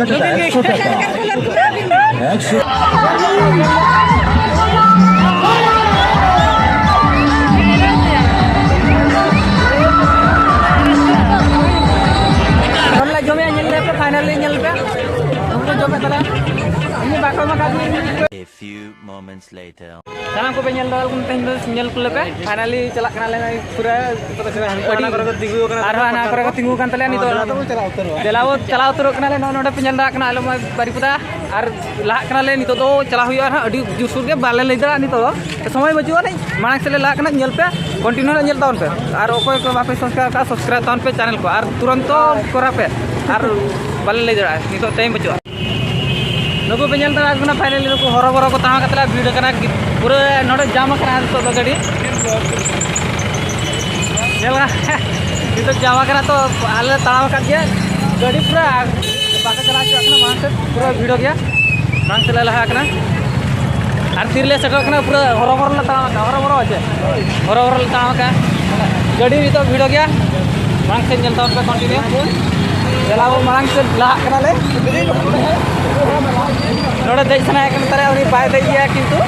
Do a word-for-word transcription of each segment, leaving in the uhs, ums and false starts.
ᱮᱠᱥᱚ ᱴᱟᱠᱟ, ᱮᱠᱥᱚ᱾ ᱡᱚᱢ ᱞᱮ ᱡᱚᱢᱮᱜᱼᱟ, ᱧᱮᱞ ᱞᱮᱯᱮ, finally ᱧᱮᱞ ᱯᱮ᱾ ᱩᱱᱠᱩ ᱡᱚᱢᱮᱫ ᱛᱟᱞᱮ᱾ ᱤᱧ ᱵᱟᱠᱚ ᱮᱢ ᱟᱠᱟᱫᱤᱧᱟ᱾ A few moments later. ᱥᱟᱱᱟᱢ ᱠᱚᱯᱮ ᱧᱮᱞ ᱫᱟᱲᱮᱭᱟᱜ ᱠᱟᱱᱟ, ᱛᱮᱦᱮᱧ ᱫᱚ ᱧᱮᱞ ᱠᱚ ᱞᱮᱯᱮ᱾ Finally ᱪᱟᱞᱟᱜ ᱠᱟᱱᱟᱞᱮ ᱱᱚᱜᱼᱚᱭ ᱯᱩᱨᱟᱹ ᱟᱹᱰᱤ, ᱦᱟᱱᱟ ᱠᱚᱨᱮ ᱠᱚ ᱛᱤᱸᱜᱩ ᱟᱠᱟᱱᱟ, ᱟᱨᱦᱚᱸ ᱦᱟᱱᱟ ᱠᱚᱨᱮ ᱠᱚ ᱛᱤᱸᱜᱩ ᱟᱠᱟᱱ ᱛᱟᱞᱮᱭᱟ ᱱᱤᱛᱚᱜ᱾ ᱫᱮᱞᱟ ᱵᱚ ᱪᱟᱞᱟᱣ ᱩᱛᱟᱹᱨᱚᱜ ᱠᱟᱱᱟᱞᱮ᱾ ᱱᱚᱜᱼᱚᱭ ᱱᱚᱰᱮ ᱯᱮ ᱧᱮᱞ ᱫᱟᱲᱮᱭᱟᱜ ᱠᱟᱱᱟ, ᱟᱞᱮ ᱢᱟ ᱵᱟᱨᱤᱯᱟᱫᱟ ᱟᱨ ᱞᱟᱦᱟᱜ ᱠᱟᱱᱟᱞᱮ ᱱᱤᱛᱚᱜ ᱫᱚ᱾ ᱪᱟᱞᱟᱜ ᱦᱩᱭᱩᱜᱼᱟ ᱱᱟᱦᱟᱜ, ᱟᱹᱰᱤ ᱡᱳᱨᱥᱳᱨ ᱜᱮ ᱵᱟᱞᱮ ᱞᱟᱹᱭ ᱫᱟᱲᱮᱭᱟᱜᱼᱟ ᱱᱤᱛᱚᱜ ᱫᱚ, ᱥᱚᱢᱚᱭ ᱵᱟᱹᱪᱩᱜ ᱟᱹᱱᱤᱡ᱾ ᱢᱟᱲᱟᱝ ᱥᱮᱫ ᱞᱮ ᱞᱟᱦᱟᱜ ᱠᱟᱱᱟ, ᱧᱮᱞ ᱯᱮ, continue ᱱᱟᱜ ᱧᱮᱞ ᱛᱟᱵᱚᱱ ᱯᱮ᱾ ᱟᱨ ᱚᱠᱚᱭ ᱠᱚ ᱵᱟᱯᱮ subscribe ᱠᱟᱜᱼᱟ, subscribe ᱛᱟᱵᱚᱱ ᱯᱮ channel ᱠᱚ, ᱟᱨ ᱛᱩᱨᱟᱱᱛᱚ ᱠᱚᱨᱟᱣ ᱯᱮ᱾ ᱟᱨ ᱵᱟᱞᱮ ᱞᱟᱹᱭ ᱫᱟᱲᱮᱭᱟᱜᱼᱟ, ᱱᱤᱛᱚᱜ time ᱵᱟᱹᱪᱩᱜᱼᱟ᱾ ᱱᱩᱠᱩ ᱯᱮ ᱧᱮᱞ ᱫᱟᱲᱮᱭᱟᱜ ᱠᱟᱱᱟ, finally ᱱᱩᱠᱩ ᱦᱚᱨᱚ ᱵᱚᱨᱚ ᱠᱚ ᱛᱟᱦᱮᱸ ᱠᱟᱛᱮ ᱞᱮ ᱵᱷᱤᱲ ᱟᱠᱟᱱᱟ᱾ ᱯᱩᱨᱟᱹ ᱱᱚᱰᱮ jam ᱟᱠᱟᱱᱟ ᱱᱤᱛᱚᱜ ᱫᱚ ᱜᱟᱹᱰᱤ᱾ ᱧᱮᱞ ᱢᱮ, ᱱᱤᱛᱚᱜ jam ᱟᱠᱟᱱᱟ ᱛᱚ, ᱟᱞᱮ ᱞᱮ ᱛᱟᱲᱟᱢ ᱟᱠᱟᱫ ᱜᱮᱭᱟ ᱜᱟᱹᱰᱤ ᱯᱩᱨᱟᱹ, ᱟᱨ ᱵᱟᱠᱚ ᱪᱟᱞᱟᱣ ᱦᱚᱪᱚᱣᱟᱜ ᱠᱟᱱᱟ ᱢᱟᱲᱟᱝ ᱥᱮᱫ, ᱯᱩᱨᱟᱹ ᱵᱷᱤᱲᱚᱜ ᱜᱮᱭᱟ᱾ ᱢᱟᱲᱟᱝ ᱥᱮᱫ ᱞᱮ ᱞᱟᱦᱟ ᱟᱠᱟᱱᱟ᱾ ᱟᱨ ᱛᱤᱨᱮᱞᱮ ᱥᱮᱴᱮᱨᱚᱜ ᱠᱟᱱᱟ, ᱯᱩᱨᱟᱹ ᱦᱚᱨᱚ ᱵᱚᱨᱚ ᱞᱮ ᱛᱟᱲᱟᱢ ᱟᱠᱟᱫᱼᱟ, ᱦᱚᱨᱚ ᱵᱚᱨᱚ ᱪᱮ? ᱦᱚᱨᱚ ᱵᱚᱨᱚ ᱞᱮ ᱛᱟᱲᱟᱢ ᱟᱠᱟᱫᱼᱟ᱾ ᱜᱟᱹᱰᱤ ᱱᱤᱛᱚᱜ ᱵᱷᱤᱲᱚᱜ ᱜᱮᱭᱟ᱾ ᱢᱟᱲᱟᱝ ᱥᱮᱫ ᱧᱮᱞ ᱛᱟᱵᱚᱱ ᱯᱮ continue᱾ ᱫᱮᱞᱟ ᱵᱚᱱ ᱢᱟᱲᱟᱝ ᱥᱮᱫ ᱞᱟᱦᱟᱜ ᱠᱟᱱᱟᱞᱮ᱾ ᱱᱚᱰᱮ ᱫᱮᱡ ᱥᱟᱱᱟᱭᱮ ᱠᱟᱱ ᱛᱟᱞᱮᱭᱟ, ᱩᱱᱤ ᱵᱟᱭ ᱫᱮᱡ ᱜᱮᱭᱟ, ᱠᱤᱱᱛᱩ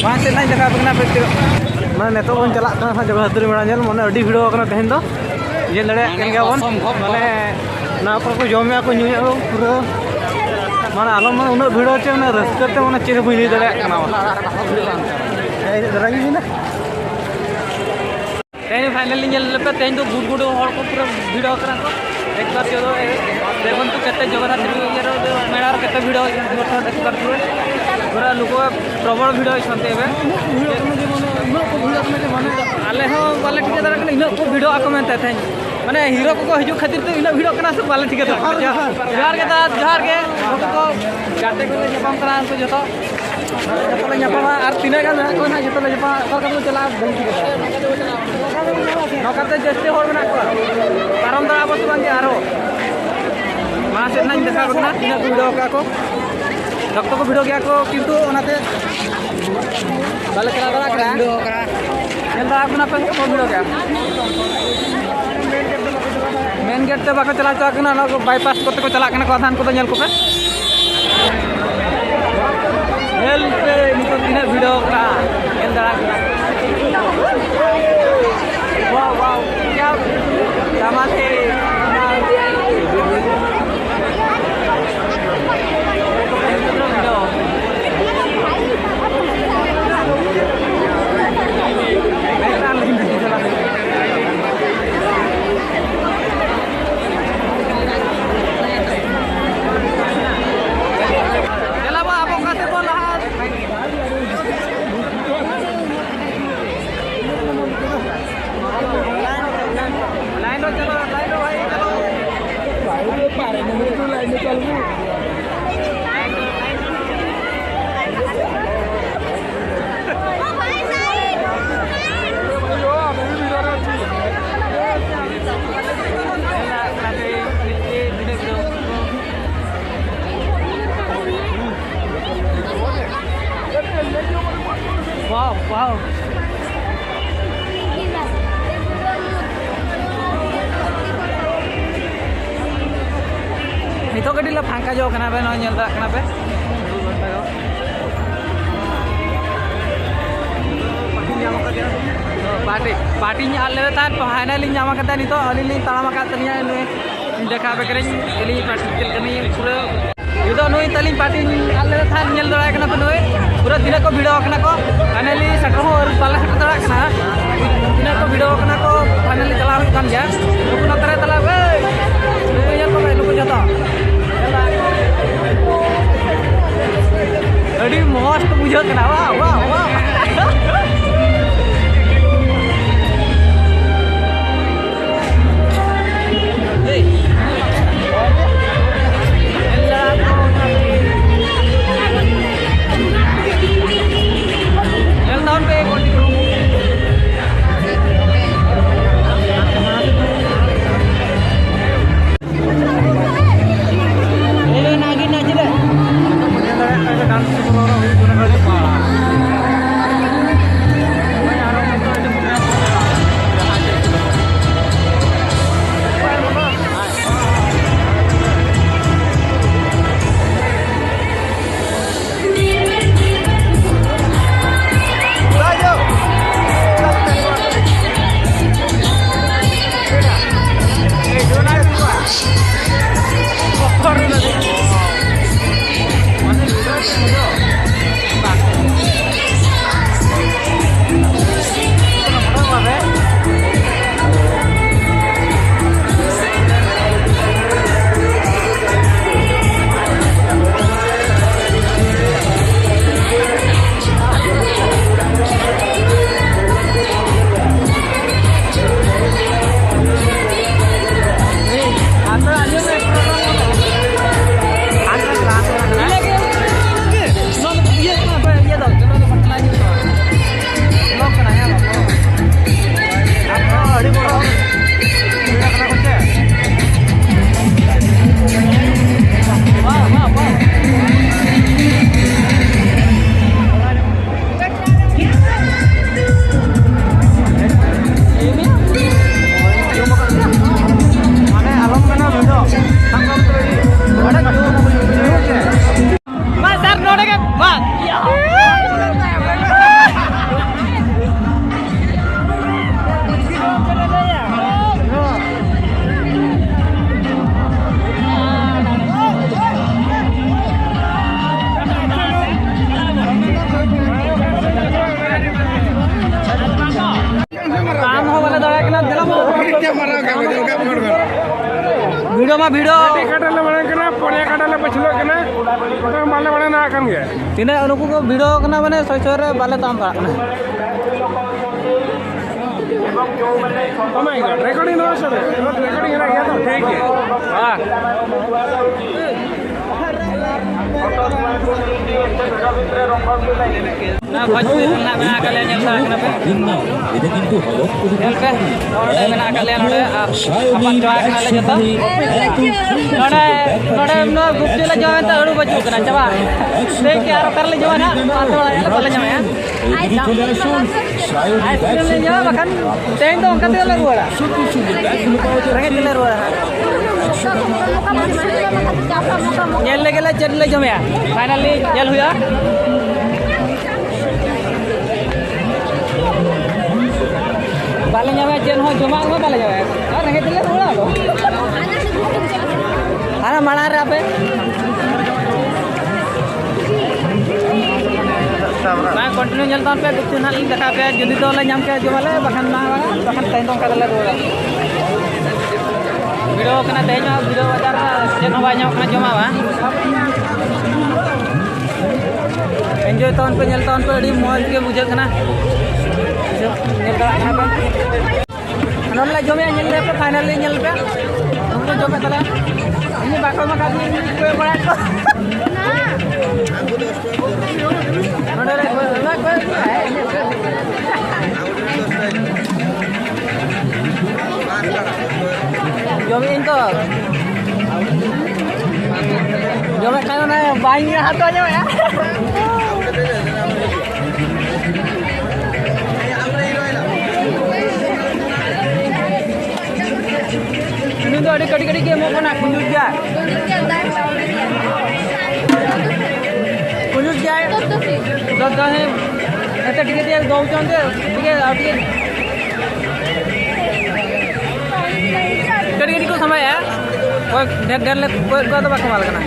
ᱢᱟᱲᱟᱝ ᱥᱮᱫ ᱱᱟᱜ ᱤᱧ ᱫᱮᱠᱷᱟᱣ ᱟᱯᱮ ᱠᱟᱱᱟ ᱯᱮ᱾ ᱢᱟᱱᱮ ᱱᱤᱛᱚᱜ ᱵᱚᱱ ᱪᱟᱞᱟᱜ ᱠᱟᱱᱟ ᱦᱟᱸᱜ ᱡᱚᱜᱚᱫᱫᱷᱟᱛᱨᱤ ᱢᱮᱞᱟ ᱧᱮᱞ, ᱢᱟᱱᱮ ᱟᱹᱰᱤ ᱵᱷᱤᱲᱚ ᱟᱠᱟᱱᱟ ᱛᱮᱦᱮᱧ ᱫᱚ᱾ ᱧᱮᱞ ᱫᱟᱲᱮᱭᱟᱜ ᱠᱟᱱ ᱜᱮᱭᱟ ᱵᱚᱱ, ᱢᱟᱱᱮ ᱱᱚᱣᱟ ᱠᱚᱨᱮ ᱠᱚ ᱡᱚᱢᱮᱫᱼᱟ ᱠᱚ, ᱧᱩᱭᱮᱫᱼᱟ ᱠᱚ ᱯᱩᱨᱟᱹ᱾ ᱢᱟᱱᱮ ᱟᱞᱚ, ᱢᱟᱱᱮ ᱩᱱᱟᱹᱜ ᱵᱷᱤᱲᱚᱜ ᱪᱮ, ᱩᱱᱟᱹᱜ ᱨᱟᱹᱥᱠᱟᱹ ᱛᱮ ᱢᱟᱱᱮ ᱪᱮᱫ ᱦᱚᱸ ᱵᱟᱹᱧ ᱞᱟᱹᱭ ᱫᱟᱲᱮᱭᱟᱜ ᱠᱟᱱᱟ᱾ ᱦᱮᱸ, ᱤᱱᱟᱹᱜ ᱫᱷᱟᱨᱟ ᱜᱮ ᱦᱩᱭᱱᱟ᱾ ᱛᱮᱦᱮᱧ finally ᱧᱮᱞ ᱞᱮᱯᱮ, ᱛᱮᱦᱮᱧ ᱫᱚ ᱜᱩᱰ ᱜᱩᱰ ᱦᱚᱲ ᱠᱚ ᱯᱩᱨᱟᱹ ᱵᱷᱤᱲ ᱟᱠᱟᱱᱟ ᱠᱚ᱾ ᱮᱠᱵᱟᱨ ᱡᱚᱫᱚ ᱫᱮᱠᱷᱚᱱ ᱛᱚ ᱠᱮᱛᱮ ᱡᱚᱜᱚᱫᱷᱟᱛᱨᱤ ᱤᱭᱟᱹ ᱨᱮ ᱢᱮᱞᱟ ᱨᱮ ᱠᱮᱛᱮ ᱵᱷᱤᱲ ᱮᱠᱵᱟᱨ ᱯᱩᱨᱟᱹ᱾ ᱯᱩᱨᱟᱹ ᱞᱳᱠ ᱯᱨᱚᱵᱚᱞ ᱵᱷᱤᱲ ᱦᱚᱭ ᱥᱚᱱᱛᱮ ᱮᱵᱮ᱾ ᱟᱞᱮ ᱦᱚᱸ ᱵᱟᱞᱮ ᱴᱷᱤᱠᱟᱹ ᱫᱟᱲᱮᱭᱟᱜ ᱠᱟᱱᱟ, ᱤᱱᱟᱹᱜ ᱠᱚ ᱵᱷᱤᱲᱚᱜ ᱟᱠᱚ ᱢᱮᱱᱛᱮ ᱛᱮᱦᱮᱧ᱾ ᱢᱟᱱᱮ ᱦᱤᱨᱳ ᱠᱚᱠᱚ ᱦᱤᱡᱩᱜ ᱠᱷᱟᱹᱛᱤᱨ ᱛᱮ ᱤᱱᱟᱹᱜ ᱵᱷᱤᱲᱚᱜ ᱠᱟᱱᱟ ᱥᱮ ᱵᱟᱞᱮ ᱴᱷᱤᱠᱟᱹ ᱫᱟᱲᱮᱭᱟᱜ ᱠᱟᱱᱟ᱾ ᱡᱚᱦᱟᱨ ᱜᱮ ᱫᱟᱫᱟ, ᱡᱚᱦᱟᱨ ᱜᱮ᱾ ᱜᱚᱢᱠᱮ ᱠᱚ, ᱜᱟᱛᱮ ᱠᱚᱞᱮ ᱧᱟᱯᱟᱢ ᱠᱟᱱᱟ ᱩᱱᱠᱩ ᱡᱚᱛᱚ᱾ ᱡᱚᱛᱚ ᱞᱮ ᱧᱟᱯᱟᱢᱟ ᱟᱨ ᱛᱤᱱᱟᱹᱜ ᱜᱟᱱ ᱢᱮᱱᱟᱜ ᱠᱚᱣᱟ ᱱᱟᱦᱟᱜ ᱡᱚᱛᱚ ᱞᱮ ᱧᱟᱯᱟᱢᱟ᱾ ᱚᱠᱟ ᱞᱮᱠᱟ ᱛᱮᱵᱚᱱ ᱪᱟᱞᱟᱜᱼᱟ ᱵᱟᱹᱧ ᱴᱷᱤᱠᱟᱹ ᱫᱟᱲᱮᱭᱟᱜ ᱠᱟᱱᱟ᱾ ᱱᱚᱝᱠᱟᱛᱮ ᱡᱟᱹᱥᱛᱤ ᱦᱚᱲ ᱢᱮᱱᱟᱜ ᱠᱚᱣᱟ᱾ ᱯᱟᱨᱚᱢ ᱫᱟᱲᱮᱭᱟᱜᱼᱟ ᱵᱚᱱ ᱥᱮ ᱵᱟᱝ ᱜᱮ ᱟᱨᱦᱚᱸ? ᱢᱟᱲᱟᱝ ᱥᱮᱫ ᱱᱟᱦᱟᱜ ᱤᱧ ᱫᱮᱠᱷᱟᱣ ᱟᱯᱮ ᱠᱟᱱᱟ ᱛᱤᱱᱟᱹᱜ ᱠᱚ ᱵᱷᱤᱲᱟᱹᱣ ᱟᱠᱟᱫ ᱠᱚ᱾ ᱡᱚᱛᱚ ᱠᱚ ᱵᱷᱤᱲᱟᱹᱣ ᱜᱮᱭᱟ ᱠᱚ, ᱠᱤᱱᱛᱩ ᱚᱱᱟᱛᱮ ᱵᱟᱞᱮ ᱪᱟᱞᱟᱣ ᱫᱟᱲᱮᱭᱟᱜ ᱠᱟᱱᱟ᱾ ᱧᱮᱞ ᱫᱟᱲᱮᱭᱟᱜ ᱠᱟᱱᱟ ᱯᱮ, ᱠᱚ ᱵᱷᱤᱲᱟᱹᱣ ᱜᱮᱭᱟ᱾ ᱢᱮᱱ ᱜᱮᱴ ᱛᱮ ᱵᱟᱠᱚ ᱪᱟᱞᱟᱣ ᱦᱚᱪᱚᱣᱟᱜ ᱠᱟᱱᱟ, ᱱᱚᱣᱟ ᱠᱚ ᱵᱟᱭᱯᱟᱥ ᱠᱚᱛᱮ ᱠᱚ ᱪᱟᱞᱟᱜ ᱠᱟᱱᱟ ᱠᱚ᱾ ᱟᱫᱷᱟᱱ ᱠᱚᱫᱚ ᱧᱮᱞ ᱠᱚᱯᱮ, ᱧᱮᱞ ᱯᱮ ᱱᱤᱛᱚᱜ ᱛᱤᱱᱟᱹᱜ ᱵᱷᱤᱲ ᱠᱟᱱᱟ, ᱧᱮᱞ ᱫᱟᱲᱮᱭᱟᱜ ᱠᱟᱱᱟ᱾ Wow, wow, क्या बात है। ᱫᱮᱞᱟ ᱵᱟ, ᱟᱵᱚ ᱚᱠᱟ ᱥᱮᱫ ᱵᱚᱱ ᱞᱟᱦᱟ? लाइन में चलो, लाइन में भाई, चलो। लाइन में पा रहे हैं, लाइन में चल रही है। Wow, wow. ᱱᱤᱛᱚᱜ ᱠᱟᱹᱴᱤᱡ ᱞᱮ ᱯᱷᱟᱸᱠᱟ ᱧᱚᱜ ᱠᱟᱱᱟ, ᱵᱮ, ᱱᱚᱜᱼᱚᱭ ᱧᱮᱞ ᱫᱟᱲᱮᱭᱟᱜ ᱠᱟᱱᱟ ᱯᱮ᱾ ᱯᱟᱨᱴᱤ, ᱯᱟᱨᱴᱤᱧ ᱟᱫ ᱞᱮᱫ ᱛᱟᱦᱮᱸᱫ, ᱯᱷᱟᱭᱱᱟᱞᱤᱧ ᱧᱟᱢ ᱟᱠᱟᱫᱟ᱾ ᱱᱤᱛᱚᱜ ᱟᱹᱞᱤᱧ ᱞᱤᱧ ᱛᱟᱲᱟᱢ ᱟᱠᱟᱫ ᱛᱟᱹᱞᱤᱧᱟ ᱱᱩᱭ ᱰᱮᱠᱟ ᱵᱮᱠᱨᱤᱧ ᱟᱹᱞᱤᱧ ᱯᱟᱨᱴᱤ ᱪᱮᱫ ᱞᱮᱠᱟᱱᱤᱧ ᱯᱩᱨᱟᱹ ᱱᱤᱛᱚᱜ ᱱᱩᱭ ᱛᱟᱹᱞᱤᱧ ᱯᱟᱨᱴᱤ ᱟᱫ ᱞᱮᱫ ᱛᱟᱦᱮᱸᱫ, ᱧᱮᱞ ᱫᱟᱲᱮᱭᱟᱭ ᱠᱟᱱᱟ ᱯᱮ ᱱᱩᱭ ᱯᱩᱨᱟᱹ ᱛᱤᱱᱟᱹᱜ ᱠᱚ ᱵᱷᱤᱲᱟᱹᱣ ᱟᱠᱟᱱᱟ ᱠᱚ᱾ ᱯᱷᱟᱭᱱᱟᱞᱤ ᱥᱮᱴᱮᱨ ᱦᱚᱸ ᱟᱹᱣᱨᱤ ᱵᱟᱞᱮ ᱥᱮᱴᱮᱨ ᱫᱟᱲᱮᱭᱟᱜ ᱠᱟᱱᱟ᱾ ᱛᱤᱱᱟᱹᱜ ᱠᱚ ᱵᱷᱤᱲᱟᱹᱣ ᱟᱠᱟᱱᱟ ᱠᱚ, ᱯᱷᱟᱭᱱᱟᱞᱤ ᱪᱟᱞᱟᱣ ᱦᱩᱭᱩᱜ ᱠᱟᱱ ᱜᱮᱭᱟ᱾ ᱱᱩᱠᱩ ᱱᱚᱛᱮ ᱨᱮ ᱛᱟᱞᱟ ᱨᱮ, ᱱᱩᱠᱩ ᱧᱮᱞ ᱠᱚᱯᱮ, ᱱᱩᱠᱩ ᱡᱚᱛᱚ᱾ ᱟᱹᱰᱤ ᱢᱚᱡᱽ ᱠᱚ ᱵᱩᱡᱷᱟᱹᱜ ᱠᱟᱱᱟ, ᱣᱟᱦ, ᱣᱟᱦ, ᱣᱟᱦ᱾ ᱵᱟᱝ᱾ ᱛᱟᱲᱟᱢ ᱦᱚᱸ ᱵᱟᱞᱮ ᱫᱟᱲᱮᱭᱟᱜ ᱠᱟᱱᱟ, ᱫᱮᱞᱟ ᱵᱚ᱾ ᱵᱷᱤᱲ ᱢᱟ ᱵᱷᱤᱲ᱾ ᱢᱤᱫᱴᱤᱡ ᱠᱟᱴᱟ ᱞᱮ ᱢᱟᱲᱟᱝ ᱠᱟᱱᱟ, ᱯᱚᱨᱭᱟ ᱠᱟᱴᱟ ᱞᱮ ᱯᱟᱹᱪᱷᱞᱟᱹᱜ ᱠᱟᱱᱟ, ᱚᱱᱟ ᱵᱟᱞᱮ ᱢᱟᱲᱟᱝ ᱫᱟᱲᱮᱭᱟᱜ ᱠᱟᱱ ᱜᱮᱭᱟ᱾ ᱛᱤᱱᱟᱹᱜ ᱱᱩᱠᱩ ᱠᱚ ᱵᱷᱤᱲᱚᱜ ᱠᱟᱱᱟ, ᱢᱟᱱᱮ ᱥᱚᱡ ᱥᱚᱡ ᱨᱮ ᱵᱟᱞᱮ ᱛᱟᱲᱟᱢ ᱫᱟᱲᱮᱭᱟᱜ ᱠᱟᱱᱟ᱾ Oh my God, recording ᱱᱚᱣᱟ ᱥᱟᱨᱮ, recording ᱦᱮᱱᱟᱜ ᱜᱮᱭᱟ ᱛᱚ? ᱴᱷᱤᱠ ᱜᱮᱭᱟ᱾ ᱦᱮᱸ᱾ ᱱᱚᱣᱟ ᱵᱷᱳᱡᱽᱯᱩᱨᱤ ᱨᱮ ᱢᱮᱱᱟᱜ ᱵᱮᱱᱟ, ᱟᱠᱟᱞᱮ ᱧᱮᱞ ᱥᱟᱦᱟ ᱠᱟᱱᱟ ᱯᱮ᱾ ᱧᱮᱞ ᱯᱮ, ᱦᱚᱲ ᱚᱸᱰᱮ ᱢᱮᱱᱟᱜ ᱟᱠᱟᱫ ᱞᱮᱭᱟ ᱱᱚᱰᱮ, ᱟᱨ ᱦᱟᱯᱟᱱ ᱪᱟᱵᱟ ᱟᱠᱟᱱᱟᱞᱮ ᱡᱚᱛᱚ᱾ ᱱᱚᱰᱮ, ᱱᱚᱰᱮ ᱱᱚᱣᱟ ᱜᱩᱯᱪᱩ ᱞᱮ ᱡᱚᱢ ᱮᱱᱛᱮ ᱟᱹᱲᱩ ᱵᱟᱹᱪᱩᱜ ᱠᱟᱱᱟ, ᱪᱟᱵᱟ᱾ ᱛᱮᱦᱮᱧ ᱠᱤ ᱟᱨ ᱚᱠᱟ ᱨᱮᱞᱮ ᱡᱚᱢᱟ ᱱᱟᱦᱟᱜ? ᱯᱟᱸᱪ ᱦᱚᱲ ᱟᱞᱮ ᱵᱟᱞᱮ ᱧᱟᱢᱮᱜᱼᱟ᱾ ᱟᱭᱤᱥᱠᱨᱤᱢ ᱞᱮ ᱡᱚᱢᱟ, ᱵᱟᱠᱷᱟᱱ ᱛᱮᱦᱮᱧ ᱫᱚ ᱚᱱᱠᱟ ᱛᱮᱜᱮ ᱞᱮ ᱨᱩᱣᱟᱹᱲᱟ᱾ ᱨᱮᱸᱜᱮᱡ ᱛᱮᱞᱮ ᱨᱩᱣᱟᱹᱲᱟ ᱦᱟᱸᱜ᱾ ᱧᱮᱞ ᱞᱮᱜᱮ ᱞᱮ ᱪᱮᱫ ᱞᱮ ᱡᱚᱢᱮᱜᱼᱟ, finally ᱧᱮᱞ ᱦᱩᱭᱩᱜᱼᱟ᱾ ᱵᱟᱞᱮ ᱧᱟᱢᱮᱜᱼᱟ, ᱪᱮᱫ ᱦᱚᱸ ᱡᱚᱢᱟᱜ ᱦᱚᱸ ᱵᱟᱞᱮ ᱧᱟᱢᱮᱜᱼᱟ, ᱟᱨ ᱨᱮᱸᱜᱮᱡ ᱛᱮᱞᱮ ᱨᱩᱣᱟᱹᱲᱟ ᱟᱫᱚ᱾ ᱦᱟᱱᱟ ᱢᱟᱲᱟᱝ ᱨᱮ ᱟᱯᱮ ᱵᱟᱝ, continue ᱧᱮᱞ ᱛᱟᱵᱚᱱ ᱯᱮ, ᱜᱩᱯᱪᱩᱯ ᱱᱟᱦᱟᱜ ᱞᱤᱧ ᱫᱮᱠᱷᱟᱣ ᱯᱮᱭᱟ, ᱡᱩᱫᱤ ᱫᱚᱞᱮ ᱧᱟᱢ ᱠᱮᱭᱟ ᱡᱚᱢᱟᱞᱮ, ᱵᱟᱠᱷᱟᱱ ᱵᱟᱝ, ᱵᱟᱝ, ᱵᱟᱠᱷᱟᱱ ᱛᱮᱦᱮᱧ ᱫᱚ ᱚᱱᱠᱟ ᱜᱮᱞᱮ ᱨᱩᱣᱟᱹᱲᱟ᱾ ᱵᱷᱤᱲᱚ ᱠᱟᱱᱟ ᱛᱮᱦᱮᱧ ᱢᱟ, ᱵᱷᱤᱲᱚ ᱵᱟᱡᱟᱨ ᱨᱮ ᱪᱮᱫ ᱦᱚᱸ ᱵᱟᱭ ᱧᱟᱢᱚᱜ ᱠᱟᱱᱟ ᱡᱚᱢᱟᱜ ᱢᱟ᱾ Enjoy ᱛᱟᱵᱚᱱ ᱯᱮ, ᱧᱮᱞ ᱛᱟᱵᱚᱱ ᱯᱮ, ᱟᱹᱰᱤ ᱢᱚᱡᱽ ᱜᱮ ᱵᱩᱡᱷᱟᱹᱜ ᱠᱟᱱᱟ᱾ ᱧᱮᱞ ᱫᱟᱲᱮᱭᱟᱜ ᱠᱟᱱᱟ ᱯᱮ᱾ ᱱᱚᱰᱮ ᱞᱮ ᱡᱚᱢᱮᱜᱼᱟ, ᱧᱮᱞ ᱞᱮᱯᱮ, finally ᱧᱮᱞ ᱯᱮ᱾ ᱩᱱᱠᱩ ᱡᱚᱢᱮᱫ ᱛᱟᱞᱮᱭᱟ᱾ ᱤᱧ ᱵᱟᱠᱚ ᱮᱢ ᱟᱠᱟᱫᱤᱧᱟ, ᱤᱧ ᱠᱚᱭ ᱵᱟᱲᱟᱭᱮᱫ ᱠᱚᱣᱟ᱾ ᱱᱚᱰᱮ ᱞᱮ ᱠᱚᱭ, ᱚᱱᱟ ᱠᱚᱭ ᱡᱚᱢᱮᱜ ᱟᱹᱧ ᱛᱚ᱾ ᱡᱚᱢᱮᱫ ᱠᱷᱟᱱ ᱚᱱᱟ ᱵᱟᱹᱧ ᱦᱟᱛᱟᱣ ᱧᱟᱢᱮᱜᱼᱟ᱾ ᱩᱱᱤ ᱫᱚ ᱟᱹᱰᱤ ᱠᱟᱹᱴᱤᱡ ᱠᱟᱹᱴᱤᱡ ᱜᱮ ᱮᱢᱚᱜ ᱠᱟᱱᱟ, ᱠᱩᱧᱡᱩᱥ ᱜᱮᱭᱟ᱾ ᱠᱩᱧᱡᱩᱥ ᱫᱚᱥ ᱫᱚᱥ ᱦᱮᱸ᱾ ᱟᱪᱪᱷᱟ, ᱴᱷᱤᱠ ᱟᱪᱷᱮ, ᱫᱚ ᱦᱚᱪᱚᱣᱟᱱ ᱛᱮ, ᱴᱷᱤᱠ ᱟᱪᱷᱮ, ᱟᱨ ᱴᱷᱤᱠ ᱟᱪᱷᱮ᱾ ᱠᱟᱹᱴᱤᱡ ᱠᱟᱹᱴᱤᱡ ᱠᱚ ᱥᱟᱢᱟᱭᱟ᱾ ᱠᱚᱭᱮᱠ ᱰᱷᱮᱨ ᱰᱷᱮᱨ ᱞᱮ ᱠᱚᱭᱮᱠ ᱠᱚᱣᱟ ᱫᱚ ᱵᱟᱠᱚ ᱮᱢᱟᱞᱮ ᱠᱟᱱᱟ᱾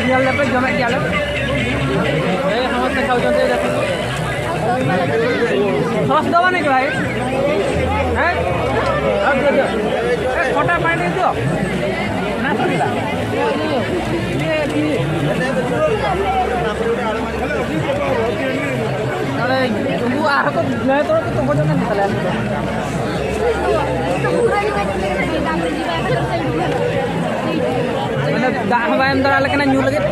ᱧᱮᱞ ᱫᱟᱯᱮ, ᱡᱚᱢᱮᱫ ᱜᱮᱭᱟᱞᱮ᱾ ᱦᱮᱸ, ᱦᱚᱸ, ᱥᱮ ᱠᱷᱟᱣ ᱡᱚᱢ ᱛᱮ ᱡᱟᱹᱯᱤᱫ᱾ ᱥᱚᱥ ᱫᱚ ᱵᱟᱹᱱᱩᱜ ᱵᱷᱟᱭ? ᱦᱮᱸ? ᱟᱨ ᱫᱚ, ᱫᱚ᱾ ᱮ, ᱠᱷᱚᱴᱟ ᱯᱟᱱᱤ ᱫᱚ? ᱱᱟ ᱥᱩᱵᱤᱫᱷᱟ᱾ ᱱᱚᱰᱮ ᱩᱱᱠᱩ ᱟᱨᱦᱚᱸ ᱠᱚ ᱞᱟᱹᱭ ᱛᱚᱨᱟ ᱠᱚ ᱛᱚᱸᱜᱚ ᱡᱚᱝ ᱠᱟᱱ ᱛᱟᱞᱮᱭᱟ᱾ ᱢᱟᱱᱮ ᱫᱟᱜ ᱦᱚᱸ ᱵᱟᱭ ᱮᱢ ᱫᱟᱲᱮᱭᱟᱞᱮ ᱠᱟᱱᱟ ᱧᱩ ᱞᱟᱹᱜᱤᱫ᱾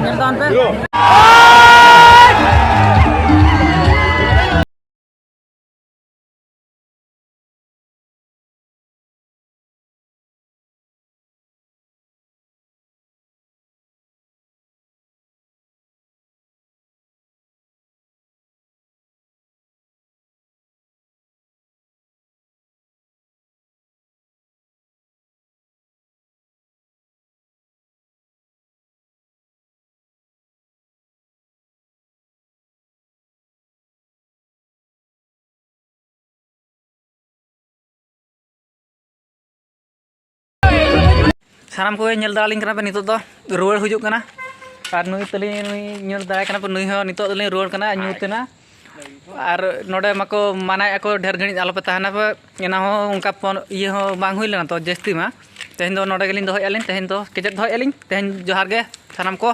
ᱧᱮᱞ ᱛᱟᱵᱚᱱ ᱯᱮ᱾ ᱥᱟᱱᱟᱢ ᱠᱚᱜᱮ ᱧᱮᱞ ᱫᱟᱲᱮᱭᱟᱞᱤᱧ ᱠᱟᱱᱟ ᱯᱮ, ᱱᱤᱛᱚᱜ ᱫᱚ ᱨᱩᱣᱟᱹᱲ ᱦᱤᱡᱩᱜ ᱠᱟᱱᱟ᱾ ᱟᱨ ᱱᱩᱭ ᱛᱟᱹᱞᱤᱧ, ᱱᱩᱭ ᱧᱮᱞ ᱫᱟᱲᱮ ᱠᱟᱱᱟ ᱯᱮ, ᱱᱩᱭ ᱦᱚᱸ ᱱᱤᱛᱚᱜ ᱫᱚᱞᱤᱧ ᱨᱩᱣᱟᱹᱲ ᱠᱟᱱᱟ ᱧᱩᱛ ᱮᱱᱟ᱾ ᱟᱨ ᱱᱚᱰᱮ ᱢᱟᱠᱚ ᱢᱟᱱᱟᱭᱮᱫᱼᱟ ᱠᱚ, ᱰᱷᱮᱨ ᱜᱷᱟᱹᱲᱤᱡ ᱟᱞᱚᱯᱮ ᱛᱟᱦᱮᱱᱟ ᱯᱮ᱾ ᱮᱱᱟ ᱦᱚᱸ ᱚᱱᱠᱟ ᱯᱷᱳᱱ ᱤᱭᱟᱹ ᱦᱚᱸ ᱵᱟᱝ ᱦᱩᱭ ᱞᱮᱱᱟ ᱛᱚ ᱡᱟᱹᱥᱛᱤ ᱢᱟ᱾ ᱛᱮᱦᱮᱧ ᱫᱚ ᱱᱚᱰᱮ ᱜᱮᱞᱤᱧ ᱫᱚᱦᱚᱭᱮᱫᱼᱟ ᱞᱤᱧ, ᱛᱮᱦᱮᱧ ᱫᱚ ᱠᱮᱪᱮᱫ ᱫᱚᱦᱚᱭᱮᱫᱼᱟ ᱞᱤᱧ᱾ ᱛᱮᱦᱮᱧ ᱡᱚᱦᱟᱨ ᱜᱮ ᱥᱟᱱᱟᱢ ᱠᱚ᱾